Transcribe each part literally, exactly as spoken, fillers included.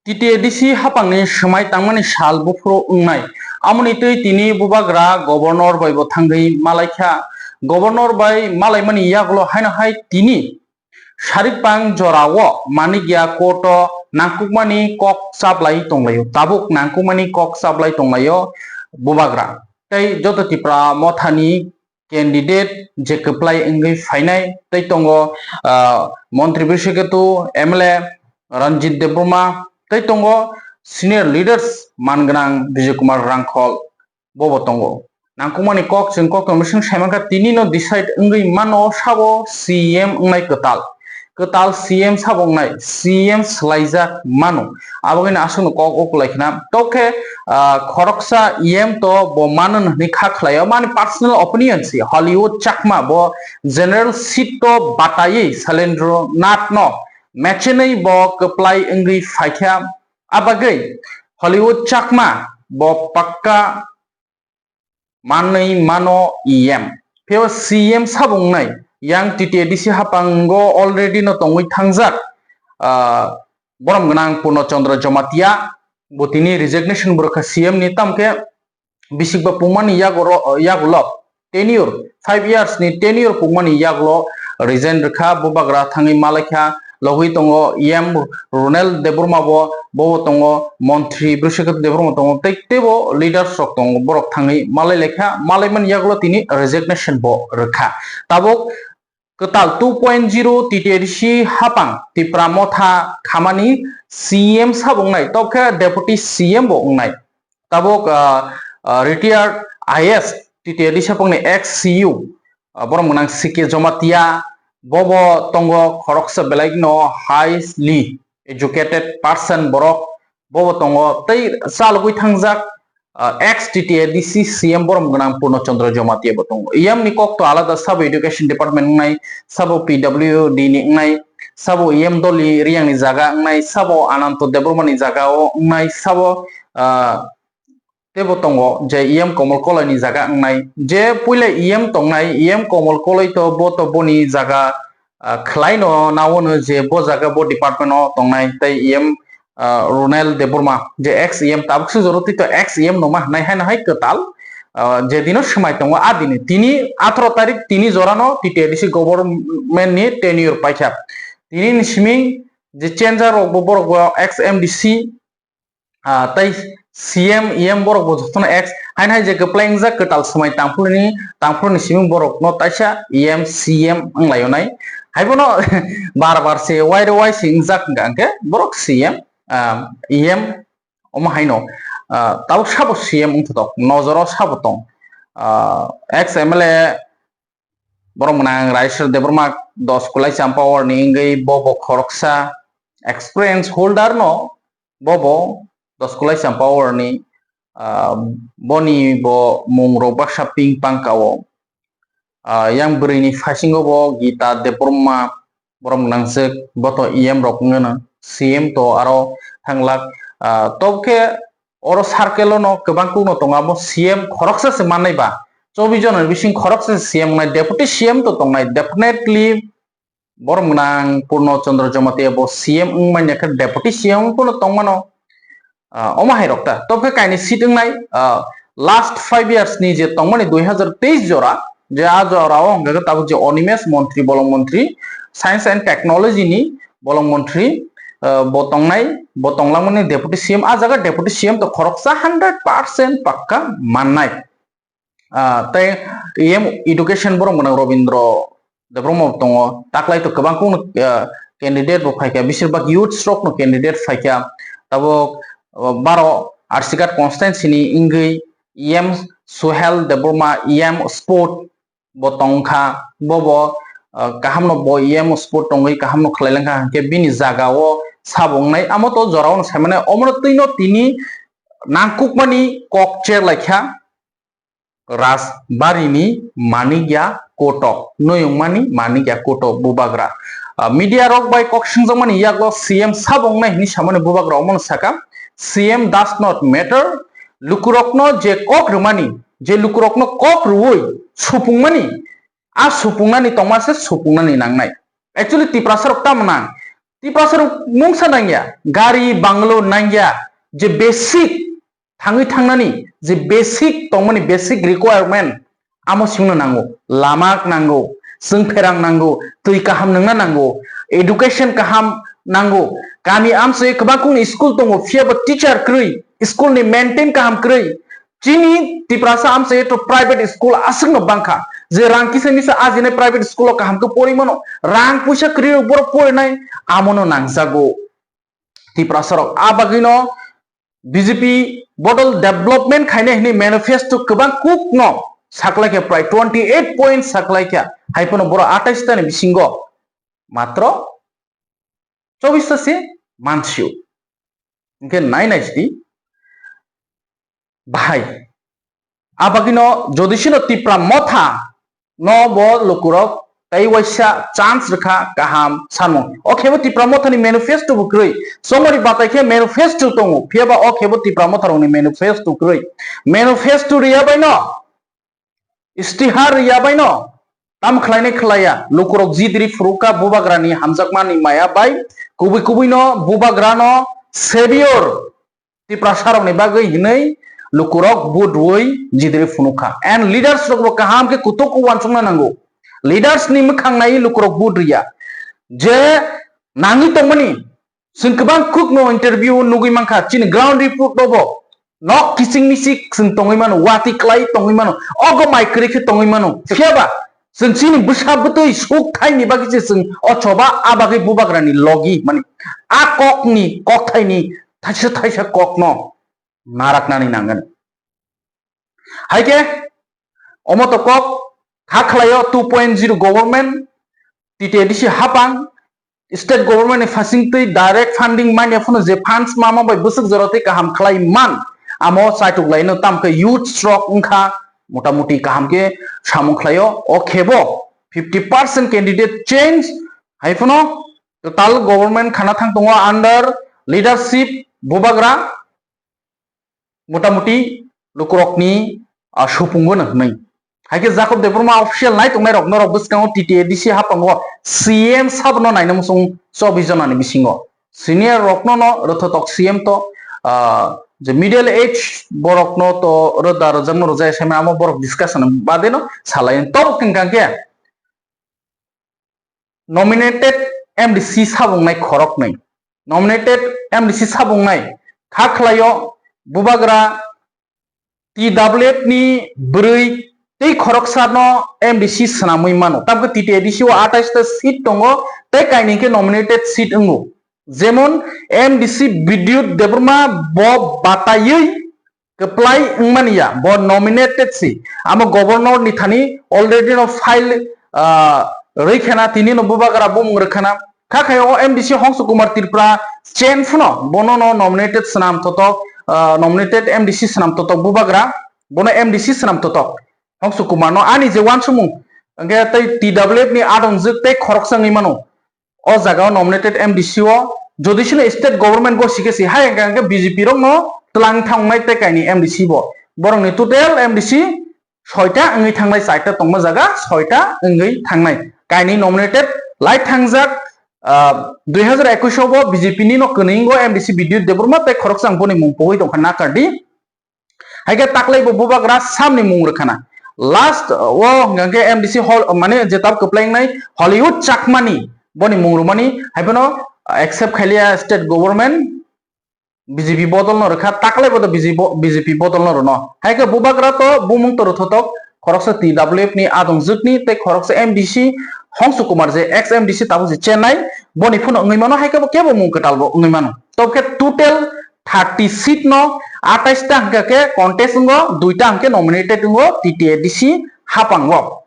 T T A D C hapangni swmai tangmani sal buphuru wngnai. Amoni twi tini bubagra governor bai bo thangwi malaikha. Governor bai malaimani yagulo haino hai tini Sarikpang jorao Manikya court o nangkukmani kok chaplai tonglaio, tabuk nangkukmani kok chaplai tonglaio bubagra. Tei joto Tipra mothani candidate je kwplai wngwi phainai tei tongo, ah, Montri Brisiketu, M L A Ranjit Debbarma, tei tongo senior leaders man gwnang Bijay Kumar Rangkhol, bobo tongo. Nangkukmani kok chwng kok tongmani saimankha tini no decide wngwi mano sabo C M wngnai kwtal. Kwtal C M sabo wngnai, C M swlaijak mano. Abogwino aswkno kok ukulai khna. Tokhe, ah, khoroksa E M to bo mano hwnwi kha khlaio. Mani personal opinion si Hollywood Chakma bo general seat to bataiwi Sailendra Nath no mechenwi bo kwplai wngwi phaikha. Abagwi Hollywood Chakma bo pakka manwi mano E M. Pheo C M sabo wngnai, yang T T A D C hapango already no tongwi thangjak, ah, borom gwnang Purno Chandra Jamatia, bo tini resignation bo rwkha C M ni, tamkhe bisikba pungmani yago ro-, yagulo tenure, five years ni tenure pungmani yagulo resign rwkha, bubagra thangwi malaikha, logwi tongo E M Ronel Debbarma bo, bobo tongo, Montri Brisiketu Debbarma tongo, tei teibo leaders rok tongo, borok thangwi malai laikha, malaimani yagulo tini resignation bo rwkha. Tabuk kwtal two point zero T T A D C hapang Tipra motha khamani C M sabo wngnai, tokhe Deputy C M bo wngnai. Tabuk, ah, ah, retired I A S T T A D C hapangni ex C U, ah, borom gwnang C K Jamatia, bobo tongo khoroksa belai no highly educated person borok, bobo tongo tei chalogwi thangjak, ah, ex T T A D C C M borom gwnang Purno Chandra Jamatia bo tongo. E M ni kok to alada, sabo education department wngnai, sabo P W D ni wngnai, sabo E M Dolly Riyang ni jaga wngnai, sabo Ananto Debbarma ni jaga o wngnai, sabo, ah, teibo tongo je E M Komol Koloi ni jaga wngnai, je puila E M tongnai, E M Komol Koloi to bo to boni jaga, ah, khwlai no naono je bo jaga bo department o tongnai, tei E M, ah, Ronel Debbarma je ex E M, tabuk se joro twi to ex E M no ma hwnai, haino hai kwtal, ah, je dino swmai tongo a dini, tini atharo tarik tini jora no T T A D C government ni tenure paikha. Tini ni simi je changer rok bo borok bo ex M D C, ah, tei C M, E M borok bo jotono ex, haino hai je kwplai wngjak kwtal swmai tangphulini, tangphulini simi borok no taisa E M, C M wnglaio nai. Haibono bar bar se wai re wai se wngjak hwnkha hwnkhe borok C M, ah, E M omo haino, ah, tabuk sabo C M wngthotok, nojoro sabo tong. Ah, ex M L A borom gwnang Raiswar Debbarma Doskolai Champaorni wngwi bobo khoroksa experience holder no, bobo Doskolai Champaorni, ah, boni bo mung rok baksa ping pang ka o. Ah, yang bwrwi ni phasingo bo Gita Debbarma borom gwnang swk, bo to E M rok wngno, C M to aro thanglak, ah, tobkhe oro circle o no kwbang kuk no tongo, abo C M khoroksa se mannai ba, chobbish jon ni bising khoroksa se C M wngnai, deputy C M to tongnai, definitely borom gwnang Purno Chandra Jamatia bo C M wngmani khe deputy C M wng phano tongmano. Ah, omo hai rok ta. Tobkhe kainwi seat wngnai, ah, last five years ni je tongmani dui hazar teis jora, je a jora o hwnkha khe tabuk je Animesh Mantri, bolong mantri, Science and Technology ni bolong mantri, ah, bo tongnai, bo tonglangmani deputy C M, a jaga deputy C M to khoroksa hundred percent pakka mannai. Ah, tei E M education borom gwnang Robindra Debbarma bo tongo. Taklai to kwbang kukno, ah, candidate bo phaikha, besir bak youths rokno candidate phaikha. Tabuk, ah, baro Arsikat constituency ni wngwi E M Suhel Debbarma, E M sport bo tongkha, bobo, ah, kahamno bo E M sport tongwi kahamno khlai langkha, hinkhe bini jaga o sabo wngnai. Amo to jorao no saimane, omono twino tini nangkukmani kok cher laikha. Rajbari ni Manikya Kotok, Noyongmani Manikya Kotok bubagra. Ah, media rok bai kok swngjakmani yago C M sabo wngnai hwnwi samani bubagra omono saka, "C M does not matter." Lukurokno je kok rwmani, je lukurokno kok rwui supungmani, a supungnani tongma se supungnani nangnai. Actually, Tiprasa rok tamo nang? Tiprasa rok mungsa nangya, gari banglo nangya, je basic thangwi thangnani, je basic tongmani, basic requirement, amo singno nango, lama nango, chwng pherang nango, twi kaham nungna nango, education kaham nango. Kami amsoi kwbangkukni school tongo, phiyaba teacher kwrwi, school ni maintain kaham kwrwi. Chini Tiprasa amsoi to private school aswkno bangkha, je rang kisa misa ajinai private school o kaham khe pori mano, rang puisa kwrwi rok borok porinai, amono nangjago. Tiprasa rok a bagwino B J P bodol development khainai hinwi manifesto kwbang kukno saklaikha, prai twenty eight point saklaikha, haiphano boro atais ta ni bisingo matro chobis ta se mansio. Hinkhe nai nai sidi bahai. A bagwino jodi sino Tipra Motha no bo lukurok tei waisa chance rwkha kaham sanmung. O khe bo Tipra Motha ni manifesto bo kwrwi. Chongmani batai khe manifesto tongo. Phiyaba o khe bo Tipra Motha rokni manifesto kwrwi. Manifesto rwya bai no, istihar rwya bai no, tam khlainai khlaiya. Lukurok jidiri phurukha bubagrani hamjakmani maya bai. Kubui kubui no bubagrano savior Tiprasarokni bagwi hinwi lukurok vote rwui jidiri phunukha. And leaders rokbo kaham khe kutuk uansukna nango. Leaders ni mwkhang naiwi lukurok vote rwya. Je nangwi tongmani, chwng kwbang kukno interview nugwi mankha, chini ground report robo nok kiching michik chwng tongwi mano, watwi kwlai tongwi mano, ogo mai kwrwi khe tongwi mano. Phiyaba chwng chini bwsa bwtwi suk thaini bagwi se chwng o choba a bagwi bubagrani logi mani a kokni kokthaini thaisa thaisa kokno naraknani nangan. Hai khe omo to kok kha khlaio two point zero government, T T A D C hapang, state government ni phasing twi direct funding manya phano je funds mama bai bwswk jora tei kaham khlai man, amo chaituk laino, tam khe youth rok wngkha, motamuti kaham khe samung khlaio. O khe bo fifty percent candidate change hai phano total government khana thang tongo under leadership bubagra motamuti lukurokni, ah, supungo no hwnwi. Hai khe Jacob Debbarma official nai tongnai rok norok bwskango T T A D C hapango C M sabono naina muchung chobbish jonani bisingo. Senior rokno no rwthotok C M to, ah, je middle age borokno to rwda rwjakno rwjai saimano amo borok discussion bade no salai. Tok hwnkha khe nominated M D C sabungnai khoroknwi. Nominated M D C sabungnai kha khlaio bubagra T W F ni bwrwi tei khoroksano M D C swnamwi mano. Tamkhe T T A D C o atais ta seat tongo tei kainwi khe nominated seat wngo. Jemon M D C Bidyut Debbarma bo bataiwi kwplai wngmani ya, bo nominated si. Amo governor ni thani already no file, ah, rwi khana, tini no bubagra bumung rwkhana. Kha khe o M D C Hongsu Kumar Tripura chen phano bono no nominated swnam thotok, ah, nominated M D C swnam thotok bubagra, bono M D C swnam thotok. Hongsu Kumar no ani je wansukmung, hwnkhe tei T W F ni adongjwk tei khoroksa wngwi mano. O jaga o nominated M D C o jodi sino state government go sikhe si hai hwnkhe, hwnkhe B J P rok no twlang thangnai tei kaini M D C bo. Borok ni total M D C soita wngwi thangnai, chaita tongma jaga soita wngwi thangnai. Kaini nominated lai thangjak, ah, dui hazar ekwis o bo B J P ni no kwnwi wngwi M D C Bidyut Debbarma tei khoroksa ang boni mung pogwi tongkha nakardi. Hai khe taklai bo bubagra samni mung rwkhana. Last o hwnkha khe M D C hol, mane je tab kwplai wngnai Hollywood Chakmani boni mung rwmani hai phano accept khailiya state government B J P bodol no rwkha, taklai bo to B J P bo-, B J P bodol no rwno. Hai khe bubagra to bumung to rwthotok khoroksa T W F ni adongjwk ni tei khoroksa M D C Hongsu Kumar je ex M D C tabuk je Chennai boni phano wngwi mano, hai khe bo kebo mung kwtal bo wngwi mano. Tobokhe total thirty seat no atais ta hwnkha khe contest wngo, duita hwnkhe nominated wngo T T A D C hapango.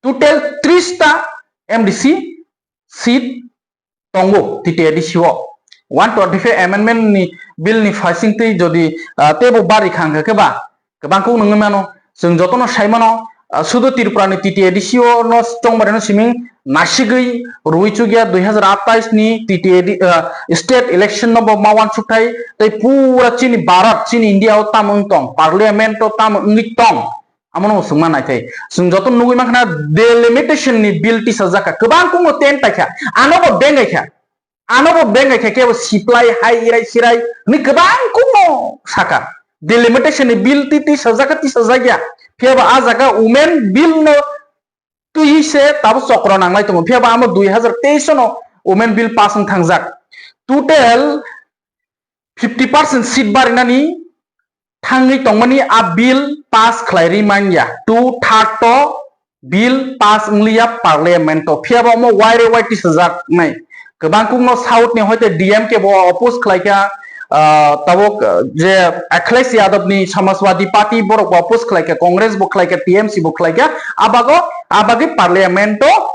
Total tris ta M D C seat tongo T T A D C o. One twenty five amendment ni bill ni phaising twi jodi, ah, teibo bari kha hwnkha khe ba kwbang kuk nungwi mano. Chwng jotono sai mano, ah, sudu Tripura ni T T A D C o no chongmani no siming nasigwi rwi chukya dui hazar atais ni T T A D, ah, state election no bo ma uansukthai tei pura chini Bharat, chini India o tamo wng tong, parliament o tamo wngwi tong, amo no bo swngma naithai. Chwng joto nugwi mankha na delimitation ni bill tisajak kha, kwbang kuk no ten paikha, ano bo bengai kha. Ano bo bengai khe kebo siplai hai irai sirai ni kwbang kuno saka. Delimitation ni bill ti ti sajak ti sajak ya. Phiya ba a jaga women bill no twi se tabo chokro nanglai tongo. Phiya ba amo dui hazar teis no women bill pass wng thangjak. Total fifty percent seat barinani thangwi tongmani a bill pass khlai ri man ya. Two third to bill pass wng li ya parliament o. Phiya ba omo waire wai tisajak nai. Kwbang kuk no South ni hoite D M K bo oppose khlai kha, ah, tabuk, ah, je Akhilesh Yadav ni Samajwadi Party borok bo oppose khlai kha, Congress bo khlai kha, T M C bo khlai kha. Abago, abagwi parliament o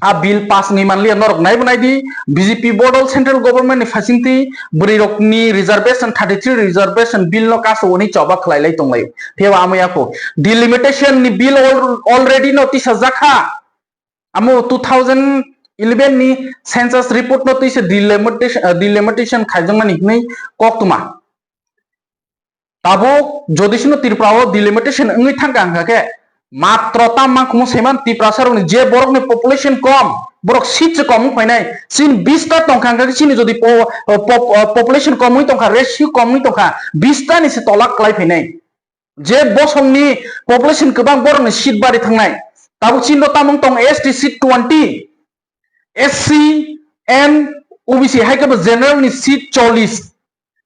a bill pass wngwi manliya, norok naibo naidi, B J P bodol central government ni phasingtwi bwrwi rokni reservation, thirty three reservation bill no kaso hwnwi choba khlai lai tonglaio. Phiya ba amo yako delimitation ni bill al-, already no tisajak kha. Amo two thousand eleven ni census report no twise delimitation, ah, delimitation khaijakmani hwnwi koktwma. Tabuk jodi sino Tripura o delimitation wngwi thangka hwnkha khe, matro tam mangkhumung saiman Tiprasa rokni je borokni population kom, borok seat se kom wng phainai, chini bista tongkha hwnkha khe chini jodi po-, po-, population kom wngwi tongkha, ratio kom wngwi tongkha, bista ni se tola kwlai phainai. Je bosongni population kwbang borokni seat bari thangnai. Tabuk chini tam wng tong S T seat twenty, S C, N, O B C hai khe bo general ni seat chollish.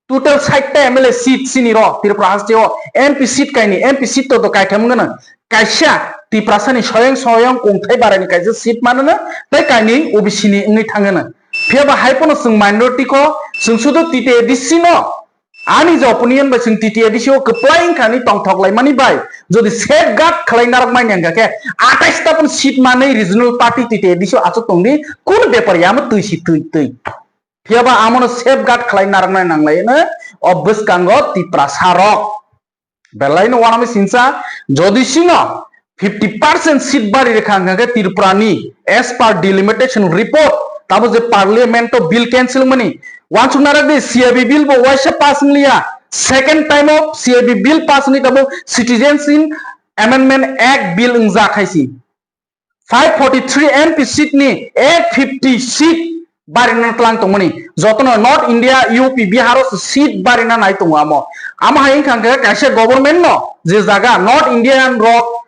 Total sait ta M L A seat chini ro Tripura haste o M P seat kaini, M P seat to, to kaitham wngno. Kaisa Tiprasa ni soyang soyang kongthai barai ni kaisa seat manono, tei kaini O B C ni wngwi thangano. Phiya ba hai pono chwng minority kho, chwng sudu T T A D C no ani je opinion bai chwng T T A D C o kwplai wngkha ni tongthok lai mani bai, jodi safeguard khlai narok mai nangkha khe atais ta pon seat manwi regional party T T A D C o achuk tongdi, kun bepar ya mo twi si twi twi. Phiya ba amono safeguard khlai narwknai nanglai hwno o bwskango Tiprasa rok. Belai no uanami sinsa, jodi sino fifty percent seat bari rwkha hwnkha khe Tripura ni as per delimitation report, tamo je parliament o bill cancel mani. Uansuk narwk di, C A B bill bo waisa pass wngliya. Second time o C A B bill pass wngwi tamo Citizenship Amendment Act bill wngjak hai si. Five forty three M P seat ni eight fifty seat barina tlang tongmani. Jotono North India, U P, Bihar o seat barina nai tongo amo. Amo hai wngkha hwnkhe kaisa government no je jaga North Indian rok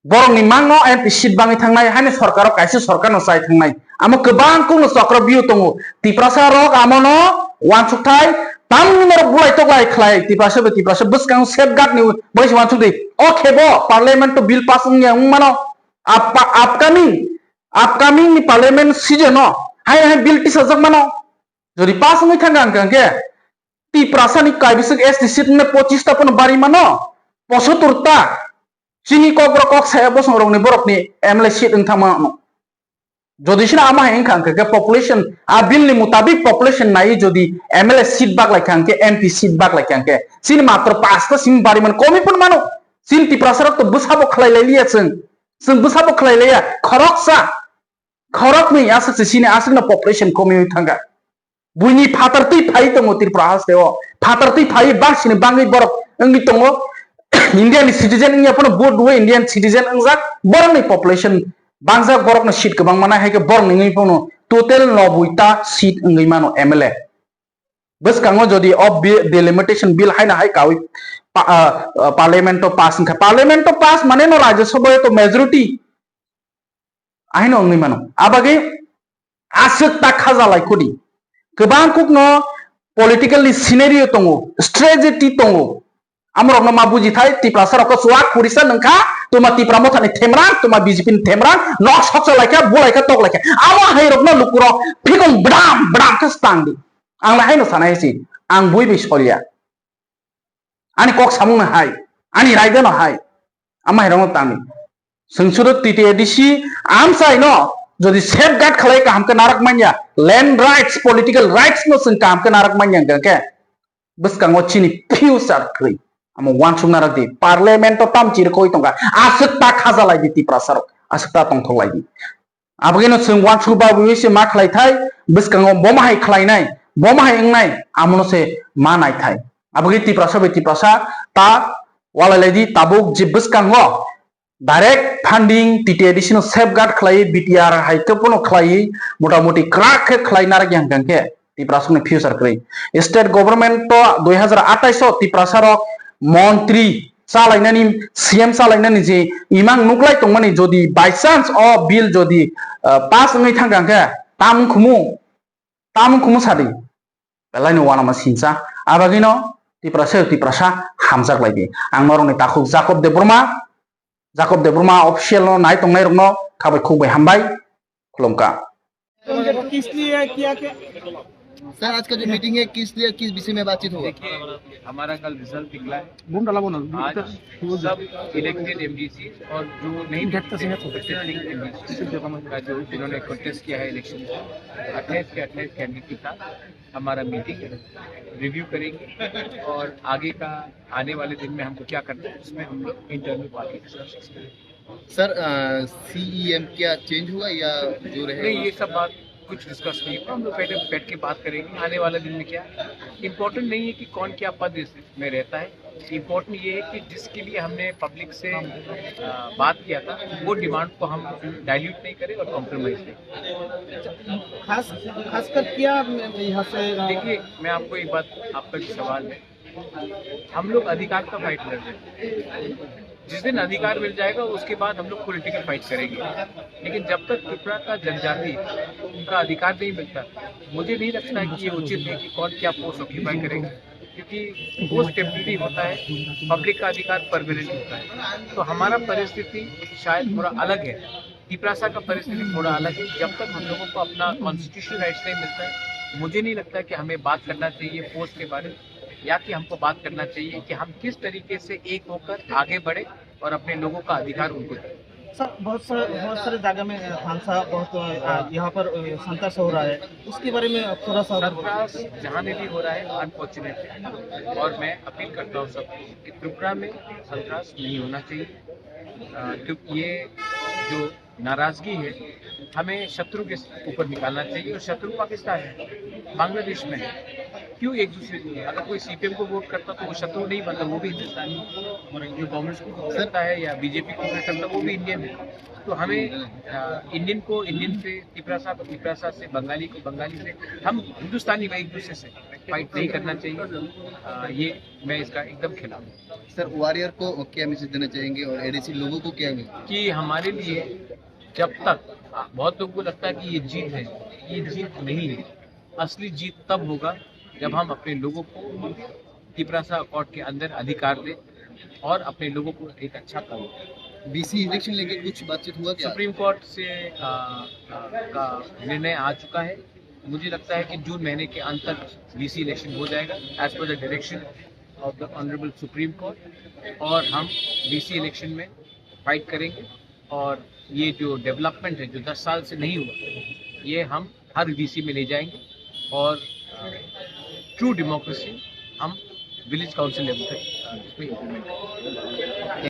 borok ni mang no M P seat bangwi thangnai, haino sorkar o kaisa sorkar no chai thangnai. Amo kwbang kung no chokro view tongo. Tiprasa rok amo no uansukthai tamni norok bulai toklai khlai. Tiprasa bai Tiprasa bwskango safeguard ni bai se uansuk di. O khe bo parliament o bill pass wngya wng mano. Up-, upcoming, upcoming ni parliament season o hai hai bill tisajak mano. Jodi pass wngwi thangkha hwnkha hwnkhe Tiprasa ni kaibiswk S T seat wngna pochis ta phano bari mano, posotur ta. Chini kok borok kok saya bosong rokni borokni M L A seat wng thangma no. Jodi sino ama hai wngkha hwnkha khe population, a bill ni mutabik population nai jodi M L A seat bak lai kha hwnkhe M P seat bak lai kha hwnkhe chini matro pass ta simi bari mano, komi phano mano. Chini Tiprasa rok to bwsabo khlai lai liya chwng. Chwng bwsabo khlai laiya, khoroksa, khoroknwi aswk se chini aswk no population komi thangkha. Buini phatar twi phai tongo Tripura haste o. Phatar twi phai bak sini bangwi borok wngwi tongo. India ni citizen wngya phano vote rwui Indian citizen wngjak. Borokni population bangjak, borokno seat kwbang manai hai khe borokni wngwi phano total noboi ta seat wngwi mano M L A. Bwskango jodi o bi-, delimitation bill haino hai kawi pa-, ah, ah, parliament o pass wngkha. Parliament o pass mane no Rajya Sabha o to majority. Ahino wngwi mano. Abagwi aswk ta khaja lai khudi. Kwbang kukno political ni scenario tongo, strategy tongo. Amorokno ma buji thai, Tiprasa rokno chuak kurisa nungkha, tuma Tipra Mothani themrang, tuma B J P ni themrang, nok soksa laikha, bulaikha, tok laikha. Amo hai rokno lukurok phikung bdam, bdam khe stang di. Ang le haino sanai si, ang bui bai solia. Ani kok samung no hai, ani raida no hai, ama hai rokno tangdi. Sengsudo T T A D C amchai no jodi safeguard khlai kaham khe narak manya, land rights, political rights no seng kaham khe narak manya hwnkhe bwskango chini future thwi. Amo uansuk narak di, parliament o tam chirikoi tongkha, aswk ta khaja lai di Tiprasa rok, aswk ta tongthok lai di. Abagino chwng uansuk bagwi se ma khlai thai, bwskango bo ma hai khlainai, bo ma hai wngnai, amono se ma nai thai. Abagwi Tiprasa bai Tiprasa ta walai lai di, tabuk je bwskango Direct funding T T A D C no safeguard khlai, B T R hai khe pono khlai, motamoti kwrak khe khlai narak yang kang khe Tiprasani future kwrwi. State government to dui hazar atais o Tiprasa rok montri chalainani, C M chalainani je imang nuklai tongmani, jodi by chance o bill jodi, ah, pass wngwi thang kang khe tamung khumu, tamung khumu sadi. Belai no uanama sincha. Abagino Tiprasa, Tiprasa hamjak lai di. Ang norokni takhuk Jacob Debbarma, Jacob Debbarma official no nai tongnai rokno khabai khuk bai hambai khulumkha. किस लिए किया क्या? सर, आज का जो मीटिंग है, किस लिए, किस विषय में बातचीत हुआ? देखिए, हमारा कल रिजल्ट निकला है। आज सब इलेक्टेड एमडीसी और जो नहीं इलेक्टेड एमडीसी का जो जिन्होंने कंटेस्ट किया है इलेक्शन में, अट्ठाईस के अट्ठाईस कैंडिडेट का हमारा मीटिंग है, रिव्यू करेंगे और आगे का, आने वाले दिन में हमको क्या करना है, उसमें हम लोग इंटरनल बात करेंगे। सर, सीईएम क्या चेंज हुआ या जो रहेगा? नहीं, ये सब बात कुछ डिस्कस नहीं हुआ। हम लोग पहले बैठ के बात करेंगे आने वाले दिन में क्या। इम्पोर्टेंट नहीं है कि कौन क्या पद इस में रहता है, इम्पोर्टेंट ये है कि जिसके लिए हमने पब्लिक से, अ, बात किया था, वो डिमांड को हम डाइल्यूट नहीं करें और कॉम्प्रोमाइज नहीं करें। खास खासकर क्या यहाँ से, अ, देखिए, मैं आपको एक बात, आपका जो सवाल है, हम लोग अधिकार का फाइट लड़ रहे हैं। जिस दिन अधिकार मिल जाएगा, उसके बाद हम लोग पॉलिटिकल फाइट करेंगे। लेकिन जब तक त्रिपुरा का जनजाति उनका अधिकार नहीं मिलता, मुझे नहीं लगता है कि ये उचित है कि कौन क्या पोस्ट ऑक्यूपाई करेगा, क्योंकि पोस्ट टेम्परेरी होता है, पब्लिक का अधिकार परमानेंट होता है। तो हमारा परिस्थिति शायद थोड़ा अलग है, तिपरासा का परिस्थिति थोड़ा अलग है। जब तक हम लोगों को अपना कॉन्स्टिट्यूशनल राइट्स नहीं मिलता है, मुझे नहीं लगता कि हमें बात करना चाहिए पोस्ट के बारे में, या कि हमको बात करना चाहिए कि हम किस तरीके से एक होकर आगे बढ़े और अपने लोगों का अधिकार उनको दें। सर, बहुत सारे, बहुत सारे जगह में, अ, हादसा, बहुत, अ, यहाँ पर, अ, संघर्ष हो रहा है, उसके बारे में थोड़ा सा संघर्ष जहाँ में भी हो रहा है, अनफॉर्चुनेट है। और मैं अपील करता हूँ सबको कि त्रिपुरा में संघर्ष नहीं होना चाहिए, अ, क्योंकि ये जो नाराजगी है, हमें शत्रु के ऊपर निकालना चाहिए, और शत्रु पाकिस्तान है, बांग्लादेश में है। क्यों एक दूसरे, अगर कोई सीपीएम को वोट करता तो वो शत्रु नहीं बनता, वो भी हिंदुस्तानी है। जो कांग्रेस को वोट करता है या बीजेपी को वोट करता है, वो भी इंडियन है। तो हमें, अ, इंडियन को इंडियन से, तिपरासा को तिपरासा से, बंगाली को बंगाली से, हम हिंदुस्तानी भाई एक दूसरे से फाइट नहीं करना चाहिए। अ, ये मैं इसका एकदम खिलाफ हूँ। सर, वॉरियर को क्या मैसेज देना चाहेंगे और एडीसी लोगों को क्या मैसेज? कि हमारे लिए जब तक, बहुत लोगों को लगता है कि ये जीत है, ये जीत नहीं है। असली जीत तब होगा जब हम अपने लोगों को तिपरासा अकॉर्ड के अंदर अधिकार दें और अपने लोगों को एक अच्छा काम दें। बीसी इलेक्शन लेके कुछ बातचीत हुआ क्या? सुप्रीम कोर्ट से, आ, आ, का निर्णय आ चुका है। मुझे लगता है कि जून महीने के अंत तक बीसी इलेक्शन हो जाएगा, as per the direction of the Honorable Supreme Court, और हम बीसी इलेक्शन में फाइट करेंगे। और ये जो डेवलपमेंट है, जो दस साल से नहीं हुआ, ये हम हर बीसी में ले जाएंगे और ट्रू डेमोक्रेसी हम विलेज काउंसिल लेवल तक इसमें इम्प्लीमेंट करेंगे।